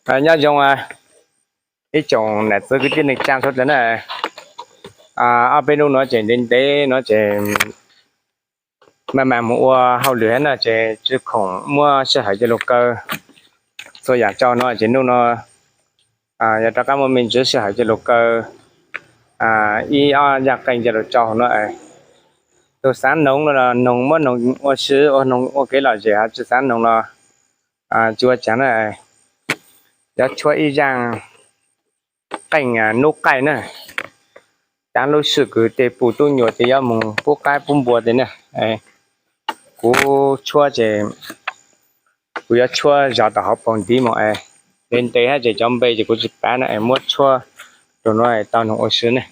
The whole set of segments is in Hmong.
Nyob zoo ib tsoom nam txiv kwv tij neej tsaa sawv daws na. Ob peb nub no ces ntev ntev no ces maj mam mus ua hauj lwm hab no ces tsis khoom muab sij hawm coj lug kaw txhua yaam tso no ces nub no yog rov qab muaj me ntsis sij hawm coj lug kaw ib ob yaaj qeej coj lug tso hauv no. Tug xaav noog no los noog, muab noog ua si ua noog ua kev lom zem, tsis xaav noog los tsis ua caag na. Yuav tshuab ib yaaj qeej nub qaij na, caav lub sij kws tej pum tub nyuas ces yuav moog pub qaib pub npua tej na. Kuv tshuab ces kuv yuav tshuab zog tom hauv paus ntiv mus, ntev ntev hab ces cov npe ces kuv tsis pav na, muab tshuab rua nuav tau noog ua si ne.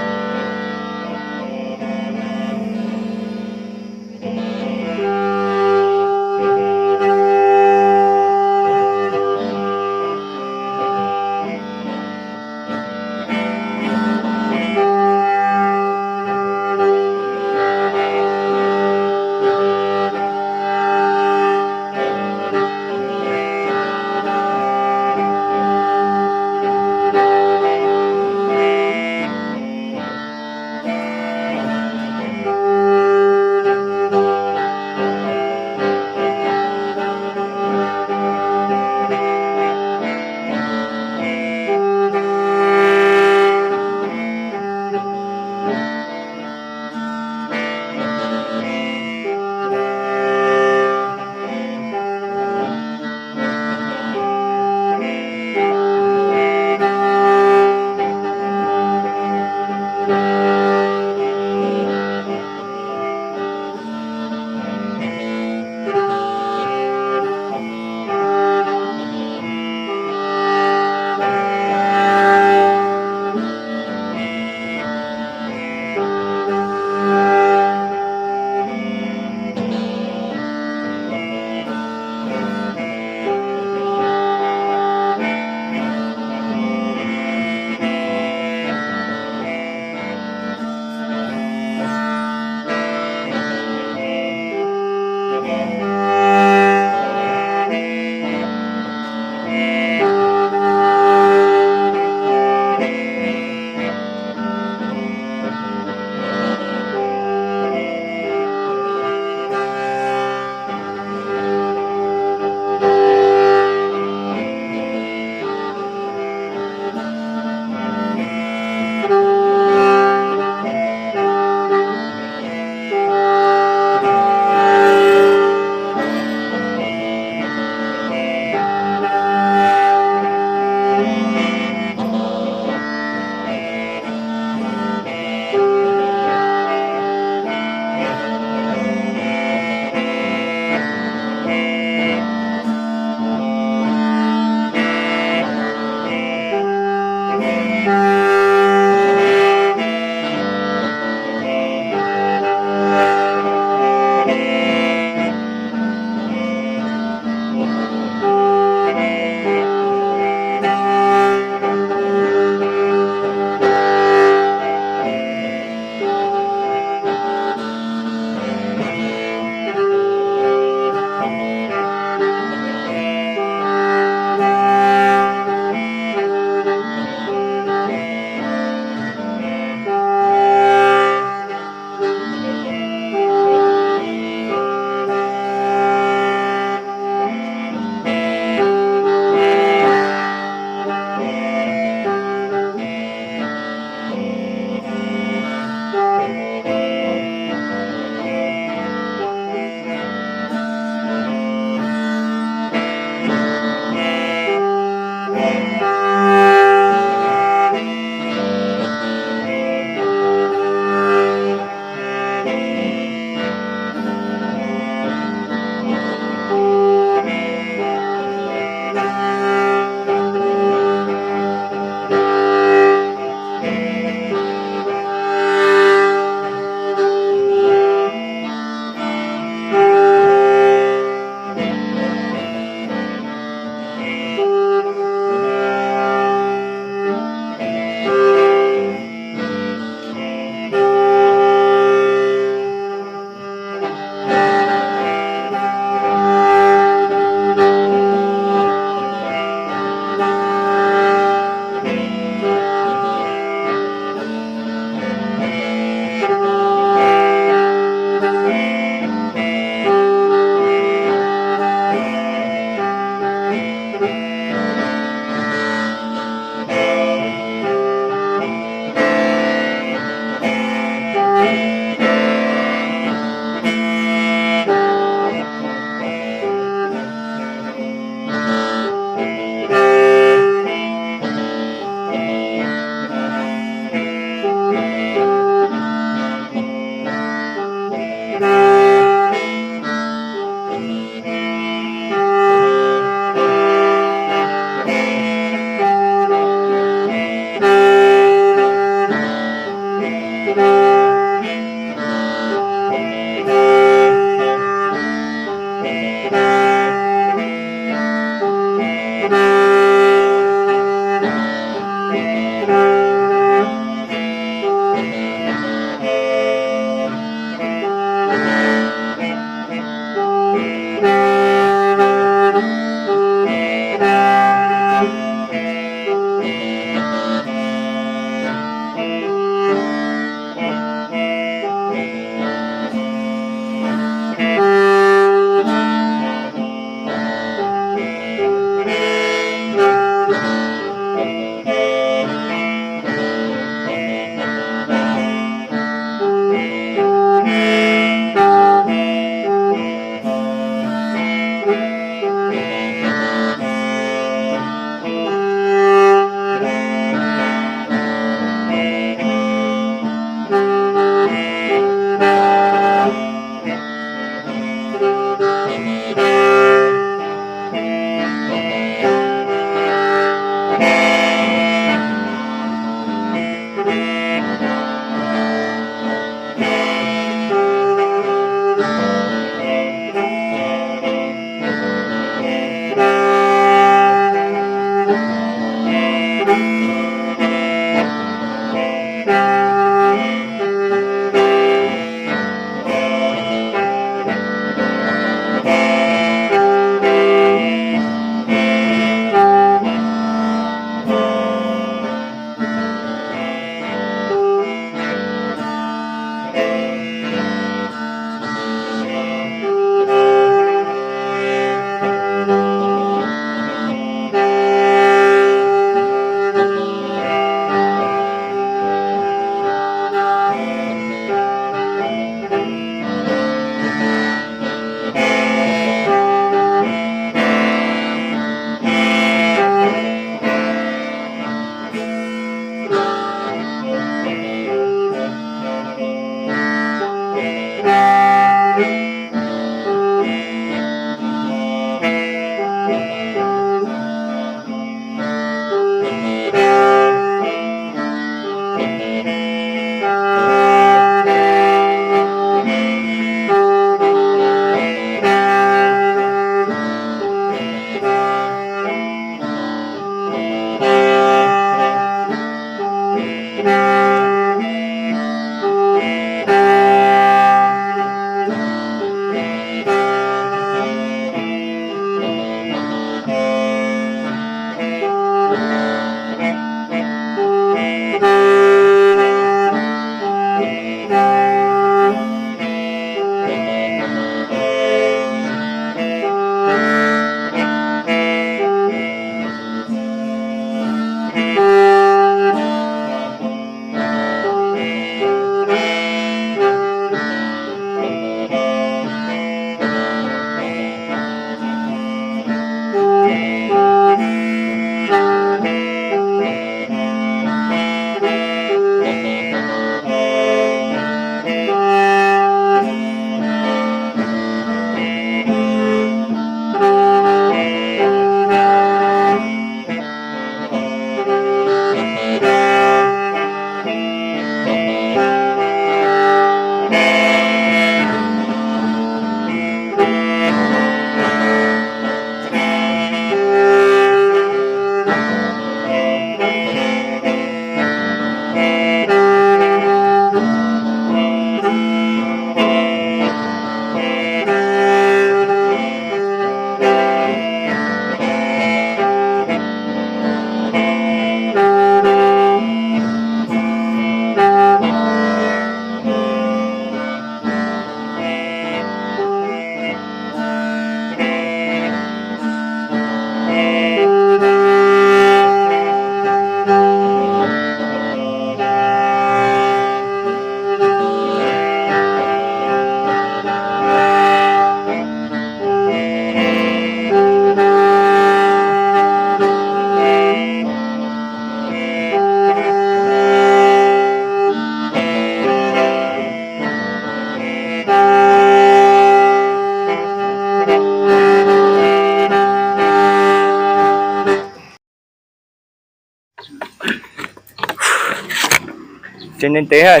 Ces ntev ntev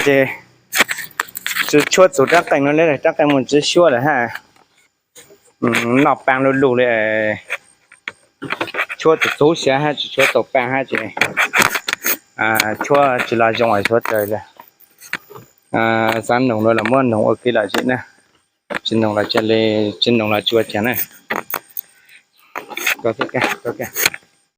ces tshuab txug rab qeej no, rab qeej mus tshuab lawm hab. Noj paa lug lug le, tshuab txug txug xyav hab tsis tshuab tau paa hab ces Tshuab tsis los zoo es tshuab raws li. Xav noog los muab noog ua ke los zem na. Tsis noog los cia li, tsis noog los tsis ua cas na. Koj thiab, koj thiab.